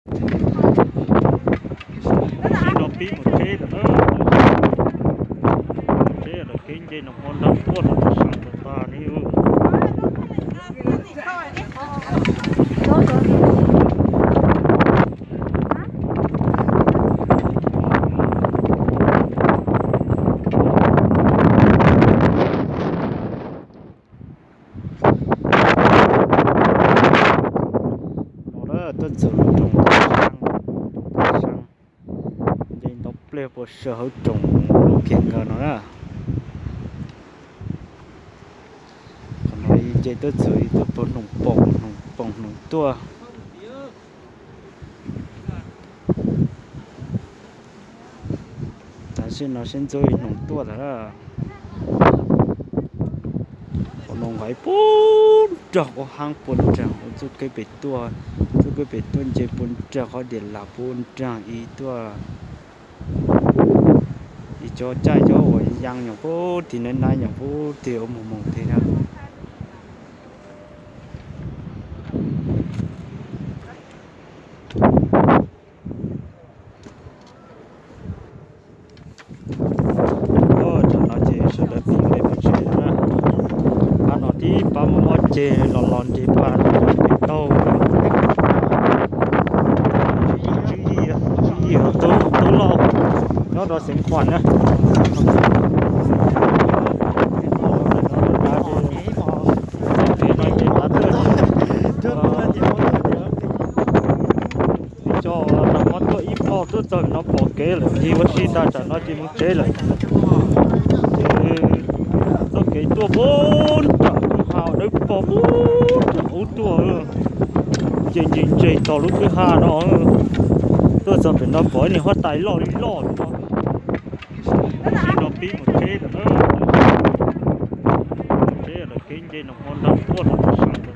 Sib no pib mus tsheb lawm na. Tsheb lawm kev nce no hmo nrag tuaj los tau sab tas tas li. No tuaj txog lub rooj Paj Xeeb, nce ntau pliag puas sawv hauv rooj lub kiag nkaus no na. Qhov no ces tuaj txog tuaj pom hnoos pom hnoos pom hnoos tuaj. Tam sim no seb ntxub hnoos tuaj lawm. Qhov no nqaim puag nraag ua haab puag nraag ua txuj kev pem tuaj, txuj kev pem tuaj nce puag nraag qhov diam lam puag nraag ib tuaj. Ib co caij cov uas yaa nyob puag tim nab nab nyob puag tim ua moog moog tim na. Tam no ces sawv daws pib nqes pov tseg na. Pab no tib pab muaj ob ceg los los nres pab tau. Tswv Yim, Tswv Yim tub, tub Lauj nyob rau Xeev Khuam na. Ces no ces tav tawj, cov nag hmo tuaj ib hmo tuaj txog no pom kev lawm, ncig ua si tas tsam no ces mus tsev lawm. Ces txoj kev tuaj puag nram kwj ha dawb paug puag nram ub tuaj, ces nce ntseg tau lub kwj ha no. Tuaj txog pem no pom ib niag huab tais loj li loj no. Sib no pib mus tsheb lawm na. Tsheb lawm kev nce no hmo nrag tuaj los tau sab tas.